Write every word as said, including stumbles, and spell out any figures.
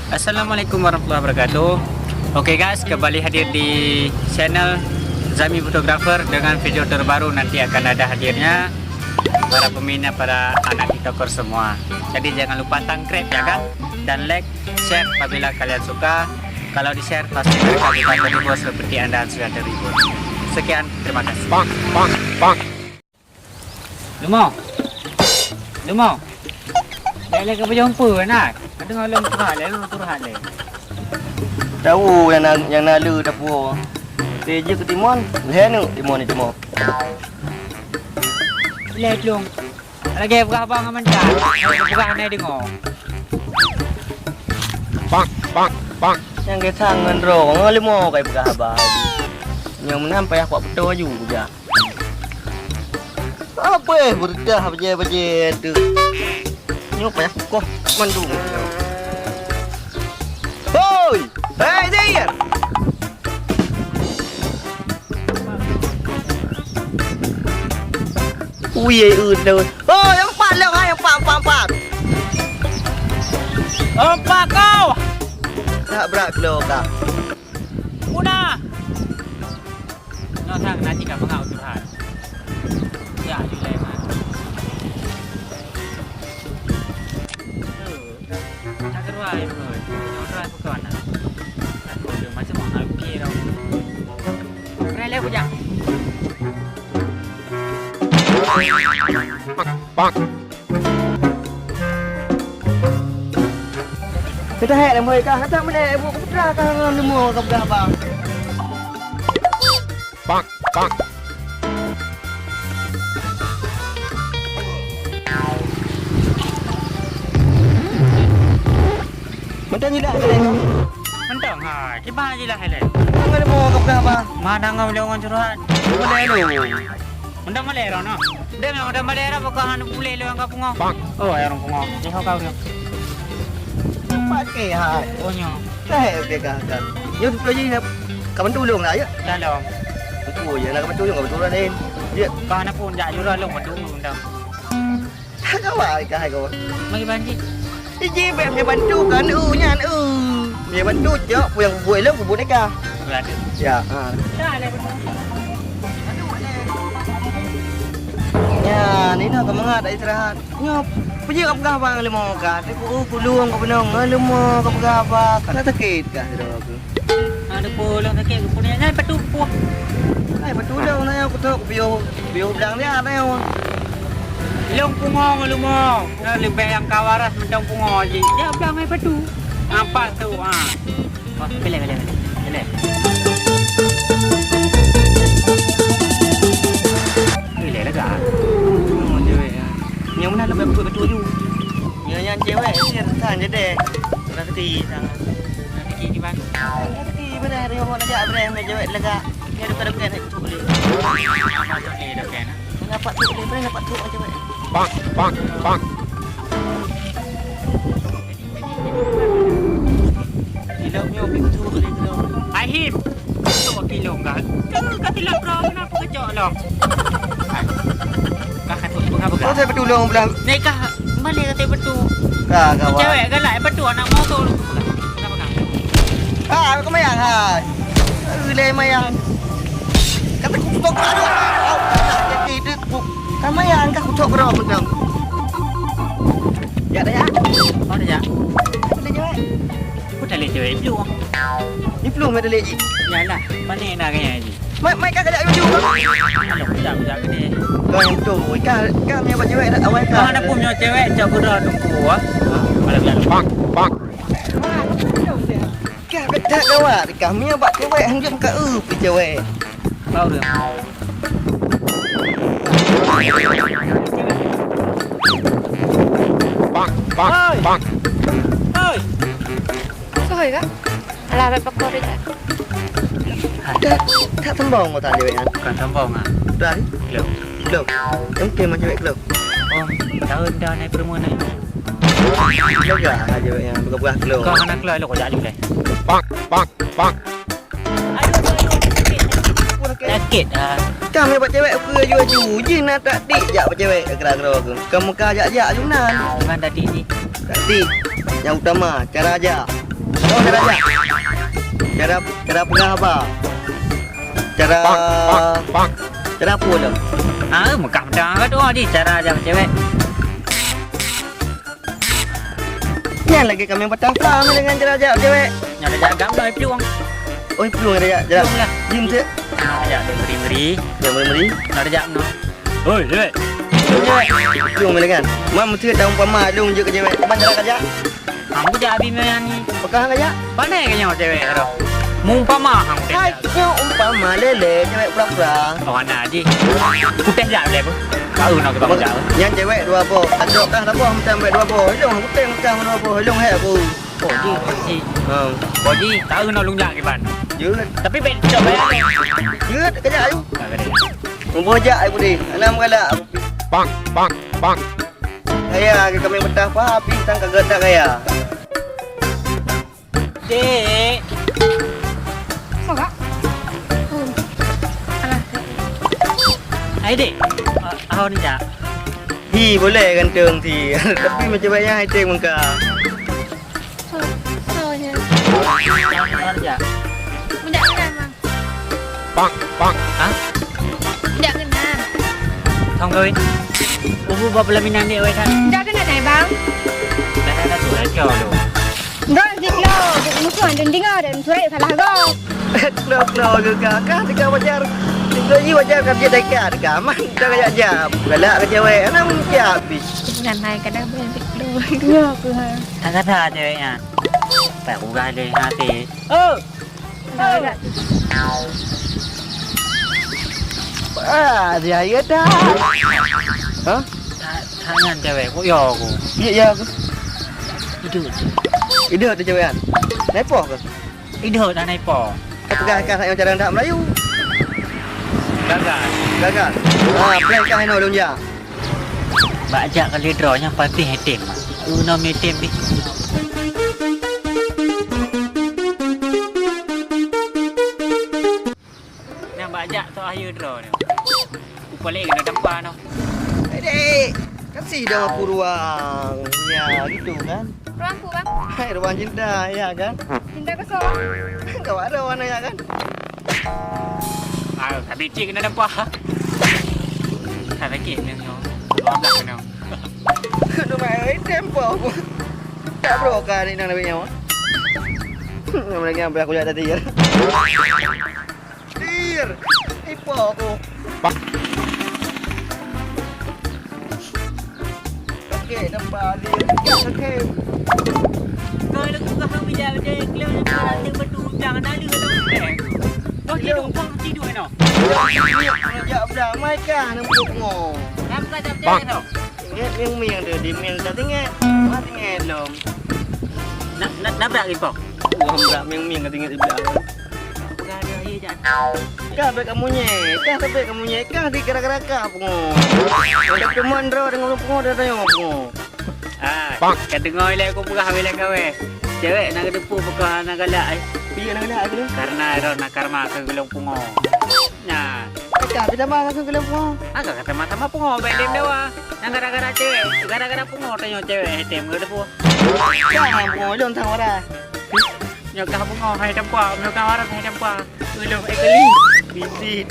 Assalamualaikum warahmatullahi wabarakatuh. Oke guys, kembali hadir di channel Zami Photographer dengan video terbaru nanti akan ada hadirnya para peminat, para anak TikToker semua. Jadi jangan lupa tangkrep ya kan, dan like, share apabila kalian suka. Kalau di-share pasti mereka juga terhibur seperti Anda sudah terhibur. Sekian, terima kasih. Bang, bang, bang. Lumo. Lumo. Dah lé ka bajumpa nah. Ka deungoe lôn curhat lé, lôn curhat lé. Tahu nyang na, nyang na le tapuo. Teuh jeuet keu Timon, lhèe neuk Timon ni Timon. Lhèe plueng. Lagèe peugah abang ngon mantah. Peugah hana deungoe. Bang, bang, bang. Nyang geutangan droe, ngon leumo kai peugah abang. Nyang meunan payah kuat peutoe aju kujak. Abéh beureudah bajèe-bajèe teuh. Nyoe payah kukoh mandum. Hoi! Hei, Zir! Ui, ui, ui. Hoi, empat lom, hai, empat, empat, empat. Empat kau! Tak berat kilo kah? Muna! Nyoe sang na cit ka peungah u Tuhan. Ya, Yulai, man. Nak keurah, ya, boy. Nyoe keurah bukan, nah. Aku udah macam mana, oke, dong. Keurah lewat, ya. Bang, bang. Ka tahek lam hôi kah, ka that meunan ibu kuputra kah ngon leumo ka peugah abang. Bang, bang. Mantong jilah kalian. Mantong, ha, kiban jilah kalian. Ngon leumo ka peugah abang. Mana ngon leumo curhat? Boleh lu. Mantong malèe droeneuh. Deh, mantong malèe droeneuh, pakon hana puléh lôn ka pungo. Oh, hai ureueng pungo. Nyoe ho kau nyoe. Paké hai. Oh, nyoe. Ka hai oke ka ka. Nyoe tu ji ka bantu ulôn lah, ya. Dalam. Oh, ya nak bantu ulôn, ka bantu ureueng laén. Ya. Ka hana pun jak jurah lôn bantu ulôn dah. Kawan ka hai kawan. Mari banci. Iji bèk bantu kan u nyan u. Dia bantu cok, puyang kubuet lôn kubuet deka. Berada. Ya, ha. Dah lah. Nyan, inoe ka mangat dak istirahat. Nyoe, peue jeuet ka peugah bang leumo ka? Teuk ku, ku lueng ka peunong, leumo ka peugah bang. Ka sakét ka sidroe aku. Ada pulung sakét ku punya. Nyan patu puh. Ai patu dong na ku tok biu, biu blang dia na. Lông pungo ngon leumo. Na leubeh nyang ka waras mantong pungo jih. Jak blang ai patu. Nampak tu ha. Oh, pilih, pilih, pilih. Pilih. Pilih lega. Oh, cewek ya. Yang mana lebih betul-betul tu? Yang, yang cewek ni rasa je deh. Rezeki sangat. Rezeki gimana? Rezeki benar dia orang nak jak benar cewek lega. Ni ada pada bukan tu boleh. Apa tu boleh? Boleh dapat tu cewek. Bang, bang, bang. Ilok nyoe pintu boleh ke? Ahim. Tok kilong kan. Kan ka tilap roh, kenapa kejok lom? Hai. Ka kata peugah-peugah. Oh, saya betul dong belah. Ni kah balik kata betul. Ka, ka, wah. Cewek galak betul anak motor. Peugah-peugah. Ah, kau mayang hai. Ulai mayang. Kata ku stok. Jadi tu. Ka mayang ka ku tok roh betul. Ya dah ya. Oh dah ya. Boleh jawab. Aku tak boleh cewek dulu. Ni belum ada lagi. Yalah, mana nak gaya ni? Mai, mai ka kajak laju. Alah, kejap, kejap gini. Kau yang tu, ka, ka mai buat cewek dah awal ka. Mana pun punya cewek, cak kuda tunggu ah. Malam lalu. Bang, bang. Ka bedak gawat, ka mai buat cewek hanjam ka eu pi cewek. Bau dia. Bang, bang, bang. Oi. Sohoi kah? Alah, bèk pakon dah. Tak, tak sombong kau tak cewek kan? Bukan sombong ah. Dah ni? Belum. Belum. Yang ke macam cewek belum? Oh, tahun dah naik promo naik. Lega lah cewek yang bukan-bukan belum. Kau anak keluar lu kau jadi deh. Bang, bang, bang. Sakit ah. Kami buat cewek aku aju-aju. Jin nak tak dik jak buat cewek kera-kera aku. Kamu kah jak-jak aju nan. Dengan tadi ni. Tak dik. Yang utama cara aja. Oh, cara jak. Cara, cara peugah haba. Cara, cara apa tu? Ah, Mekah macam apa tu, Haji? Cara jak cewek. Nyan lagèe kami patah paham dengan cara jak cewek. Nyan jak agam lah, Iplueng. Oh, Iplueng ada jak, jak. Iplueng lah. Jim tu. Ah, jak dia meri-meri. Dia meri-meri. Nyan jak no. Oi, cewek. Iplueng boleh kan? Man mesti tak umpama lôn jeuet keu cewek. Ban cara kerja. Kamu jak abi meyani. Peugah kerja. Pandai ke nyoe cewek tu? Mumpama kamu. Hai, nyoe umpama lé-lé cewek pura-pura. Oh, hana jih. Putih jak lé bu. Kau nak kita jak. Nyan cewek dua boh. Kacok kah saboh macam cewek dua boh. Ilong putih kah dua boh. Ilong hai aku. Oh, ji. Ji. Ha. Oh, ji, tahu nak lung jak kiban. Jeuet. Tapi baik cok bayar. Jeuet kerja ayu. Tak ada. Muboh jak ayu deh. Anak menggalak. Bang, bang, bang. Kaya ke kami betah pa api tang kagak tak kaya. Dek. Apa, Kak? Oh. Alah, Kak. Hai, Dek. Ah, ahon jak. Hi, boleh ganteng si. Tapi macam banyak hai teng muka. Oh, oh, ya. Ahon jak. Mudah-mudahan, Bang. Bang, bang. Hah? Jak keunan. Thong kawin. Ubu ba pelaminan dek wai kan. Jak keunan, eh, Bang. Dah, dah, dah, tu aja lu. Dok, di klo, dek musuh andun dinga dan surai salah go. Klo, klo juga kah teka wajar. Klo ji wajar kan dia teka teka. Man dah kaya jam. Galak ke cewek, anak mungkin habis. Bukan hai kadang boleh di klo. Dua aku ha. Tak kata ceweknya. Tak udah deh hati. Oh. Ah, dia ya dah. Ha? Tangan cewek, kok ya aku? Ya, ya aku. Itu. Itu ada cewek kan? Nepo ke? Itu dah nepo. Pegang ikan saya cara hendak Melayu. Gagal. Gagal. Ah, pegang ikan hino dunia. Bak jak kali droe nyan pasti item. Unom item pih. Nang bak jak tu akhir droe ni. Upalek kena dampa noh. Hai dek, kasih dong aku ruang. Ya, gitu kan. Ruang apa, Bang? Hai, ruang cinta, ya kan? Cinta kosong. Kau ada warna ya kan? Ah, tapi cik kena nampak. Tak lagi ni nyoh. Dua belas kena. Kena main tempo aku. Tak bro kan ni nak ambil nyawa. Nama lagi ambil aku lihat tadi ya. Dir, ipo aku. Okey, nampak dia. Okey. Kau ada tukang bijak macam ni, kalau nak rasa berdudang, nak ada kalau. Kau tidur, kau tidur no. Jak belah, mai kah nampak pengo. Nampak tak betul no? Ingat ming-ming tu, di ming tak ingat. Mati ingat lom. Nak nak nabrak ke kau? Wah, nabrak ming-ming tak ingat ibadah. Pegang dia air jan. Kah bek kamu nyek, kah sabek kamu nyek, kah di gara-gara kah pungo. Ada teman dah dengan pungo dah tanya pungo. Ah, ka deungoe lé aku peugah bilang kawé. Cewek na geuteupeue peugah na galak ai. Iya na galak ai. Karena ero na karma keu geulong pungo. Nah, kata kita mah keu geulong pungo. Agak kata mata mah pungo baik dem dewa. Nang gara-gara cewek, gara-gara pungo tanyoe cewek item geuteupeue. Jangan pungo lom sang wara. Nyoe kah pungo hai tempa, nyoe kah waras hai tempa. Ulôn eh keli. Bisit.